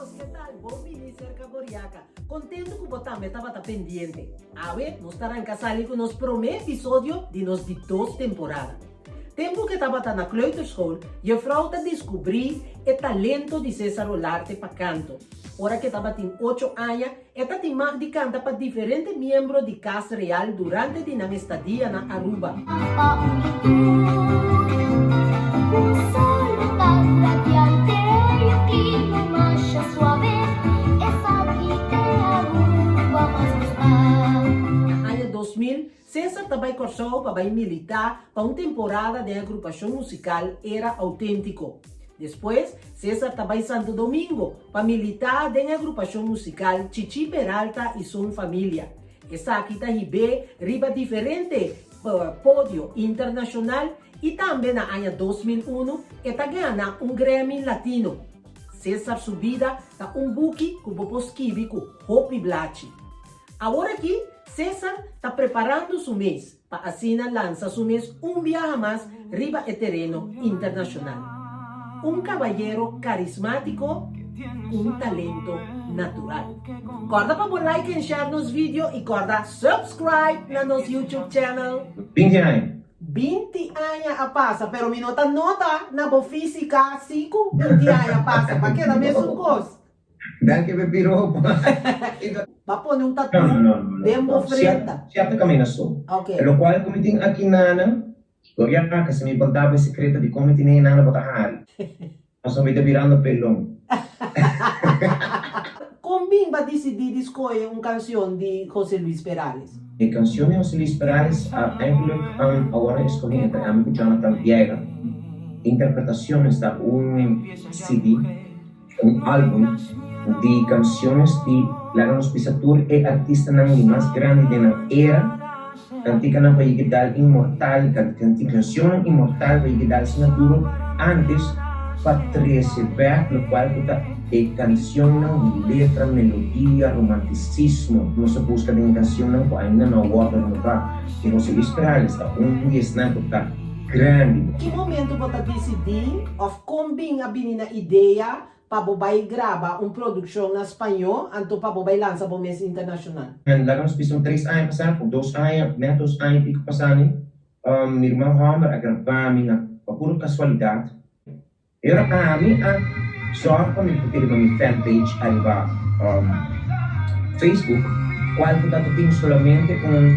Amigos, ke tal? Bon bini serka Boriaca. Contento cu bo tambe tabata pendiente. Awe nos ta ranca sali cu nos prome episodio di nos di dos temporada. Tempo cu e tabata na kleuterschool, juffrouw ta descubri e talento di Cesar Olarte pa canto. Ora cu e tabatin ocho aña, E ta tin mag di kanta pa diferente miembro di Kas Real durante di nan estadia na Aruba. Pa un tur, un sol tan radiante y un clima masha suave, esaki t'e Aruba mas gusta. Na aña 2000, Cesar ta bai Kòrsou pa bai militá pa un temporada den agrupashon musikal Era Auténtiko. Despues, Cesar ta bai Santo Domingo pa militá den e agrupashon musikal Chichi Peralta y Son Familia. Esaki ta hib'é riba diferente podio internashonal i tambe na aña 2001 e ta gana un Grammy Latino. Cesar su bida ta un buki ku bo por skibi ku hopi blachi. Awor aki Cesar ta preparando su mes pa asina lansa su mes un biaha mas riba e tereno internashonal. Un kabayero karismátiko ku un talento natural. Kòrda pa bo like en share nos video i kòrda subscribe na nos YouTube channel. Binti aña. Binti aña a pasa pero mi no ta nota na bo físika si ku binti aña a pasa pa keda mesun kos. Danki p'e piropo. Ba pone un tattoo den bo frenta. Cierto camina so. Ok. E locual cu mi tin aki nana, Gloria Aca, si mi conta bo e secreto di con mi tin e nana bo ta hari. Pasobra mi ta birando pelon. Con bin ba dicidi di scoge un cancion di José Luis Perales? E cancion di José Luis Perales a eigenlijk awor a escoge entre ami cu Jonathan Vieira. Interpretacion esta un CD. Un album di canciones di laga nos bisa tur e artistanan di mas grandi den nan era, canticanan pa yega dal inmortal, cancionnan inmortal pa yega dal asina duro antes pa trece bek locual cu ta e cancionnan di letra, melodia, romanticismo. Nos a busca den e cancionnan cu ainda no a wordo renova. E José Luis Perales ta un di esnan cu ta grandi. Ki momento bo ta dicidi of Kon bin a bini na idea pa bo bai graba un produkshon na spañó anto pa bo bai lansa bo mes internashonal? Laga nos bisa un tres aña pasá of dos aña, net dos aña i piko pasá ni, mi ruman hòmber a grabá mi na pa puro kasualidat. E ora ami a zòrg pa mi put'e riba mi fanpage ariba Facebook, kual ku ta tin solamente un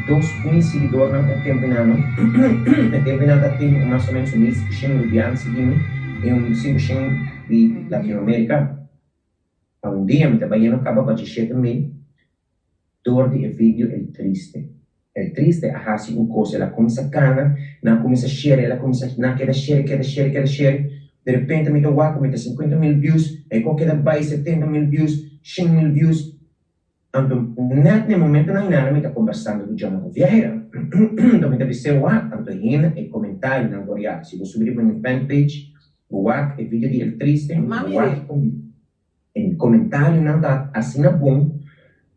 2000 siguidornan e tempunan. E tempunan ta tin un mas o menos un mil sinku rubian sigui mi i un 500 di Latinoamerica. Pa un dia mi ta bai yendo kaba pa 17,000. Dor di e video El Triste. El Triste a hasi un kos, el a kuminsá kana, nan a kuminsá share, el a kuminsá, nan a keda share, keda share, keda share, de repente mi ta wak ku mi ta 50,000 views, e kos keda bai 70,000 views, 100,000 views, anto nèt na e momentonan ainda mi ta kombersando ku Jonathan Vieira, anto mi ta bis'é wak, anto hende e komentarionan por yaka, si bo subi riba mi fanpage, bo wak e video di El Triste, bo wak e. E comentarionan ta asina bon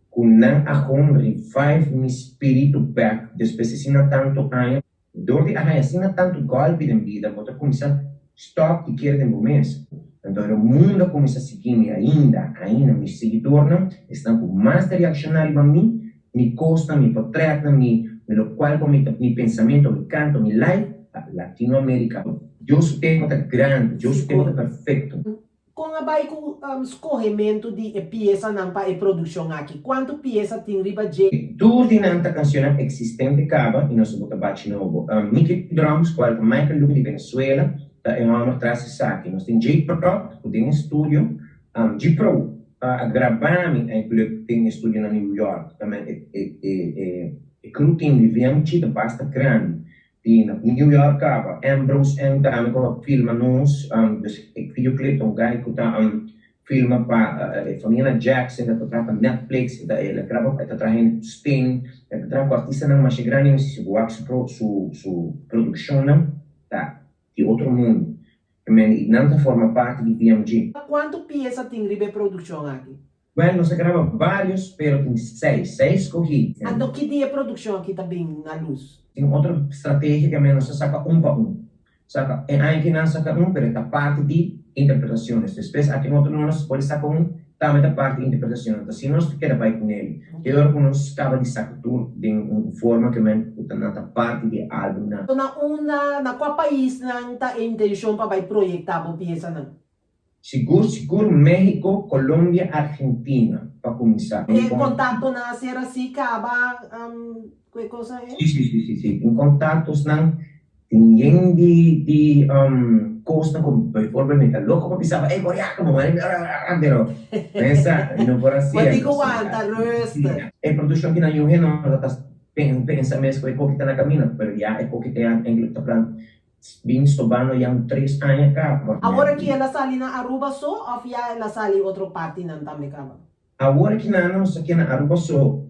cu nan a gewoon revive mi spiritu bek despues di asina tanto aña. Dor di a haña asina tanto golpi den bida bo ta cuminsa stop di kere den bo mes. Anto e mundo a cuminsa sigui mi ainda, ainda mi siguidornan esnan cu mas ta reacciona riba mi, mi cosnan, mi potretnan, mi locual cu mi ta, mi pensamento, mi canto, mi life ta Latinoamerica. Dios su tempo ta grandi, Dios su tempo ta perfecto. Kon a bai ku skohementu di e piesanan pa e produkshon aki? Kuantu piesa tin riba dje? Tur di nan ta kansionnan eksistente kaba i nos a bota bachi nobo. Mickey Drums, kual ta Michael Luque di Venezuela, ta e hòmber tras esaki. Nos tin Jay Pro ku den e studio. G-Pro a graba mi eindelijk den e studio na New York. E crew team di VMG ta basta grandi. Di na New York kaba, Ambrose N. Tambe ku a filma nos, dus e videoclip ta un guy ku ta filma pa e famia na Jackson, e ta traha pa Netflix, e ta el a graba e ta traha hende ku Sting, e ta traha ku artistanan masha grandi, mi si bo wak su su su produkshonnan ta di otro mundu, i nan ta forma parti di VMG. Kuantu piesa tin riba e produkshon aki? Well, nos a graba varios, pero tin seis, seis scogi. Anto ki dia e produccion aki ta bin na luz? Tin otro strategia ku nos a saka un pa un. Saka, e aña aki nan saka un, pero e ta parti di. interpretaciones. Despues aki otro luna nos por saca un tambe ta parti interpretacion. Anto asina nos ta keda bai cu neli. Te ora cu nos caba di saca tur den un forma que men cu ta nan ta parti di e albumnan. Na unda, na cua paisnan ta e intencion pa bai proyecta bo piesanan? Sigur sigur Mexico, Colombia, Argentina pa cuminsa. E contactonan a ser asi caba cu e cosa e? Si si si si si tin contactosnan tin yen di di cosnan cu bijvoorbeeld mi ta loco pa bisa bo ey Coriaco bo mari pero mesa mi no por haci. Bo tin cu wanta rustig. E produccion ki nan yuhe no ta pensa mes cu e coki ta na camina pero ya e coki ta ya eindelijk ta plan Bin stobando ya un tres aña caba. Awor aki el a sali na Aruba so of ya el a sali otro partinan tambe caba? Awor aki nan nos ta keda na Aruba so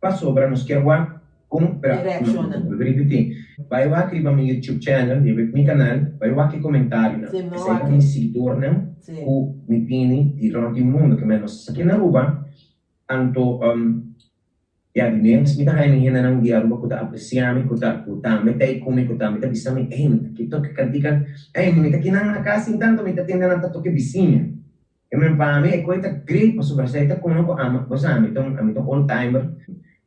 pasobra nos kier wak con pero E reaccionnan. Lo ripiti. Bay wak riba mi YouTube channel, riba mi canal, bay wak e comentarionan. Si, mi Esey wak ta e. mi seguidornan Si. cu mi tini di rond di mundo. Ke men nos ta keda na Aruba anto Ya, di mes mi ta haña mi hendenan di Aruba ku ta apresiá mi, ku ta ku tambe ta ei ku mi, ku tambe ta bisa mi, Ey, mi ta ki toke kantika, ey, mi ta kinan na kas sin tantu mi ta tende nan ta toke bisiña. E men pa mi e koe ta great pasobra esei ta kono ku ama, bo sa, mi ta un ami ta un old timer,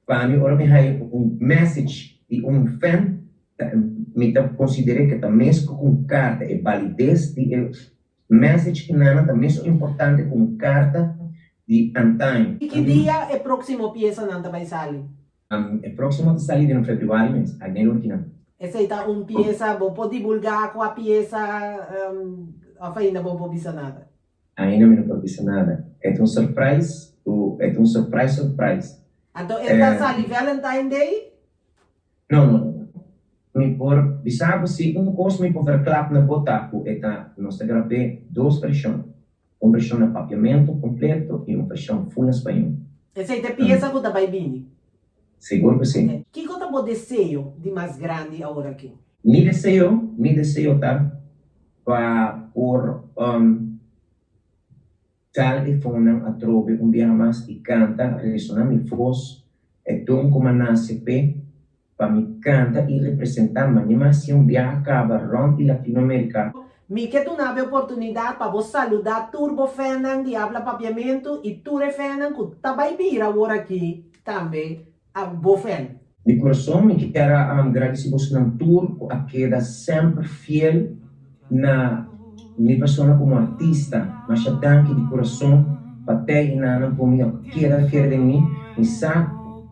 pa mi ora mi haña un message di un fan ta mi ta konsider'é ke ta mes ku un karta, e balides di e Message ki nana ta mesun importante ku un karta di antaño. I ki dia e próksimo piesanan ta bai sali? E próksimo ta sali den februari mes, aña lurkinan. Esei ta un piesa, bo por divulgá kua piesa òf ainda bo por bisa nada? Ainda mi no por bisa nada. E ta un surprise ku e ta un surprise surprise. Anto e ta sali Valentine Day? No, no, no. Mi por bisa bo si un kos mi por verklap na bo ta ku e ta nos ta grab'é dos vershon, un vershon na papiamentu kompleto i un vershon full na spañó. Esei ta e piesa ku ta bai bini? Sigur ku si. Kiko ta bo deseo di mas grandi aworakí? Mi deseo, mi deseo ta pa por Tal e fonnan atrobe un biaha mas i kanta resona mi vos, e don ku m'a nase p'e, pa mi kanta i representá mane mas si un biaha kaba rònt di Latinoamerika. Mi ke duna bo e oportunidat pa bo saludá tur bo fannan di Habla Papiamentu i tur e fannan ku ta bai bira awor aki tambe bo fan. Di kurason mi kier a gradisi bosonan tur ku a keda semper fiel na mi persona komo artista. Masha danki di kurason pa tei i nanan ku mi a keda kere den mi. Mi sa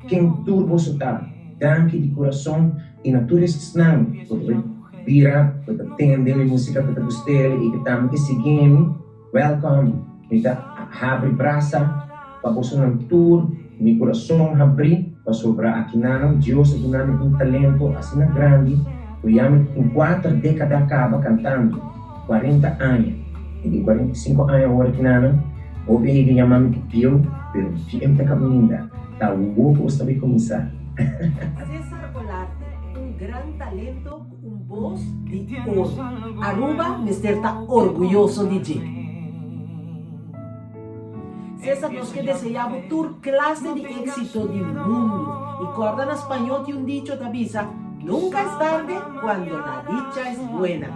ken tur boso ta. Danki di kurason i na tur esnan ku ta bai bira, ku ta tende mi musika, ku ta gust'el i ku tambe ke sigui mi. Welcome! Mi ta habri brasa pa bosonan tur, mi kurason habri, pasobra akinanan Dios a duna mi un talento asina grandi ku ya mi tin kuater dekada kaba kantando, kuarenta aña. Mi tin 45 aña awor akinanan, hopi hende yama mi ku bieu, pero bien ta kaminda, ta awor ku os ta bai kuminsá. Cesar Olarte, un gran talento ku un bos di oro. Aruba mester ta orguyoso di dje. Cesar nos ke desea bo tur klase di éxito di mundu. I kòrda na spañó tin un dicho ta bisa, Nunca es tarde cuando la dicha es buena.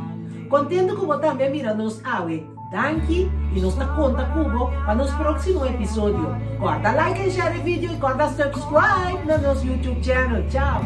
Kontento ku bo tambe a mira nos awe. Danki i nos ta konta ku bo pa nos próksimo episodio. Kòrda like en share e video i kòrda subscribe na nos YouTube channel. Chao!